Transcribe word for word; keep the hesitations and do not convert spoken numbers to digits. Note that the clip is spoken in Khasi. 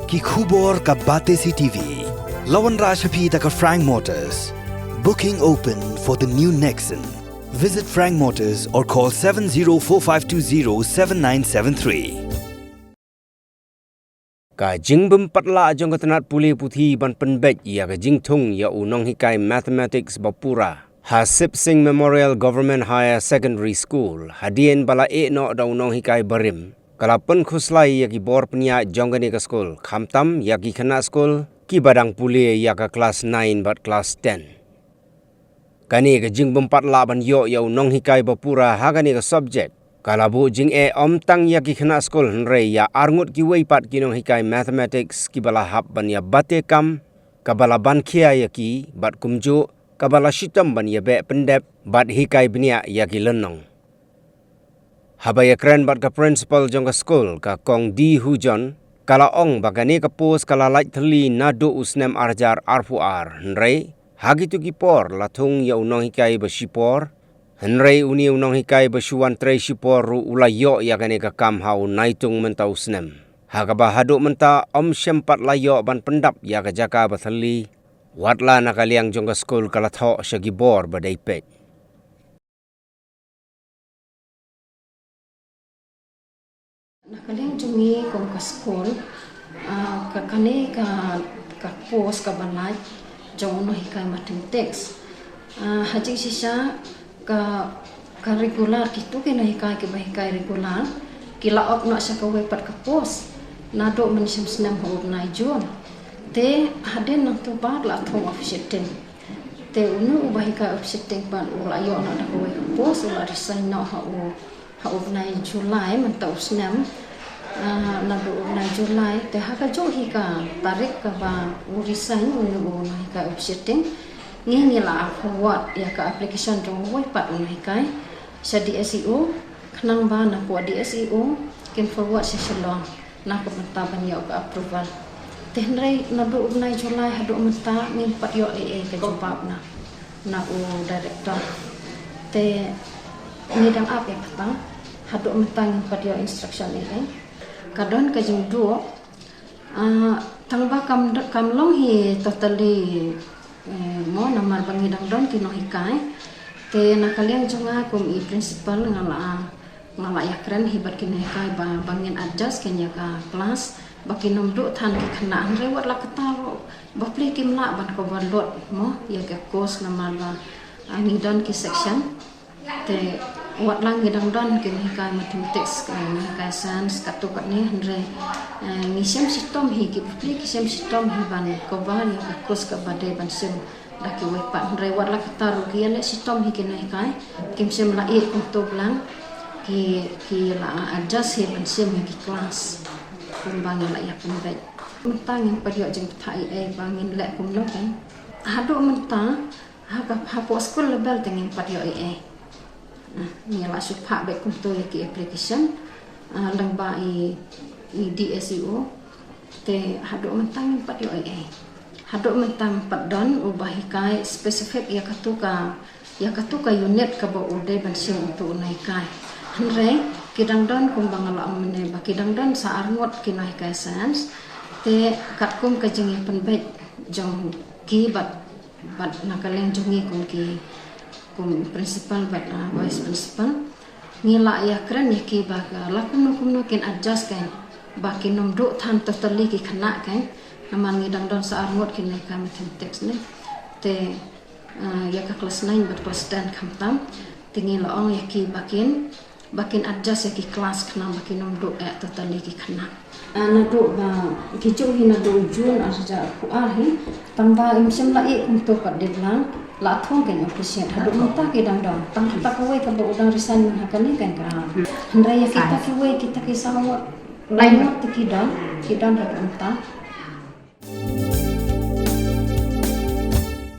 Ki khubor ka Batesi T V. La wanrah sha phi da ka Frank Motors. Booking open for the new Nexon. Visit Frank Motors or call seven zero four five two zero seven nine seven three. Ka jingbym pat lah jong ka tnat pule puthi ban pynbeit ïa ka jingthung ïa u nonghikai mathematics ba pura ha Sip Singh Memorial Government Higher Secondary School, hadien ba la ïeh noh da u nonghikai barim, ka la pynkhuslai ïa ki bor pynïaid jong kane ka skul, khamtam ïa ki khynnah skul kiba dang pule ïa ka klas nine bad klas ten. Kane ka jingbym pat lah ban ïoh ïa u nonghikai ba pura ha kane ka subject ka la buh jingeh ym tang ïa ki khynnah skul, hynrei ïa arngut kiwei pat ki nonghikai mathematics kiba la hap ban ïa bate kam, kaba la ban khia ïa ki, bad kumjuh kaba la shitom ban ïa beh pyndep bad hikai bniah ïa ki lynnong. Haba ïakren bad ka principal jong ka skul, ka Kong D Hujon, ka la ong ba kane ka post ka la lait thylli naduh u snem arhajar arphew ar, hynrei ha kito ki por la thung ïa u nonghikai ba shipor, hynrei une u nonghikai ba shu wan trei shipor ruh u la ïoh ïa kane ka kam ha u Naitung mynta u snem, ha kaba haduh mynta ym shym pat la ïoh ban pyndap ïa ka jaka ba thylli, watla na ka liang jong ka skul ka la thoh sha ki bor ba dei peit. Na ka liang jong ngi kum ka skul, ah, ka, kane ka, ka post kaba lait jong u nonghikai mathematics. Ah, ha jingshisha ka, ka regular kito ki nonghikai kiba hikai regular ki la opt noh sha kawei pat ka post naduh mynshem snem ha u bnai Jun. Te hadien nangto pat la thung officiating. Te une uba hikai officiating pat u la ïoh noh da kawei ka post, u la resign noh ha u, ha u bnai July mynta u snem. Ah, naduh u bnai July, te ha kajuh hi ka tarik kaba u resign une u nonghikai officiating, ngi, ngi la forward ïa ka application jong uwei pat u nonghikai sha D S E O, khnang ba napoh D S E O kin forward sha Shillong na ka bynta ban ïoh ka approval. Te hynrei naduh u bnai July haduh mynta ngim pat ïoh ei ei ka jubab na, na u director. Te ngi dang ap ïa kata, haduh mynta ngim pat ïoh instruction ei ei. Ka don ka jingduh, ah, tang ba kam, kam long hi totally, eh, mo, namar ba ngi dang don ki nonghikai. Te na ka liang jong nga kum i principal nga la, nga la ïakren hi bad ki nonghikai ba, ba ngin adjust kein ïa ka class, ba kin ym duh than ki khynnah, hynrei wat la katta ruh ba plie kim lah ban cover load mo ïa ka course namar ba, ah, ngi don ki section. Te wat la ngi dang don ki nonghikai mathematics, ki nonghikai science, katto katne, hynrei, eh, ngi shem shitom hi, ki bapli ki shem shitom hi ban cover ïa ka course kaba dei ban shem da kiwei pat, hynrei wat la katta ruh ki ïaleh shitom hi ki nonghikai, kim shem la ïeh kumto blang, ki, ki la adjust hi ban shem ïa ki class kumba ngi la ïa pynbeit. Mynta ngim pat ïoh jingbatai ei ei ba ngin leh kumno kein. Haduh mynta ha ka, hapoh school level te ngim pat ïoh ei ei. Ah, ngi la shu phah beit kumto ïa ki application, ah, lyngba i, i D S E O. Te haduh mynta ngim pat ïoh ei ei. Haduh mynta ngim pat don uba hikai specific ïa katu ka, ïa katu ka unit kaba u dei ban shem utu u nonghikai. Hynrei ki dang don kumba nga la ong mynne ba ki dang don sa arngut ki nonghikai science. Te katkum ka jingïapynbeit jong ki bad, bad na ka liang jong ngi kum ki, kum principal bad, ah, vice principal, ngi la ïakren ïa ki ba ka la kumno kumno kin adjust kein, ba kin ym duh than totally ki khynnah kein. Namar ngi dang don sa arngut ki nonghikai mathematics ne. Te, ah, ïa ka class nine bad class ten khamtam, te ngi la ong ïa ki ba kin, ba kin adjust ïa ki class khnang ba kin ym duh eh totally ki khynnah. Ah, naduh ba ki ju hi naduh June ar hajar arphew ar hi, tang ba im shym la ïeh kumto pat dei lang, la thung kein officiate. Haduh mynta ki dang don, tang kata kawei kaba u dang resign man ha kane kein ka. Hynrei ïa kita kiwei, kita ki saw ngut, lai ngut te ki don, ki don haduh mynta.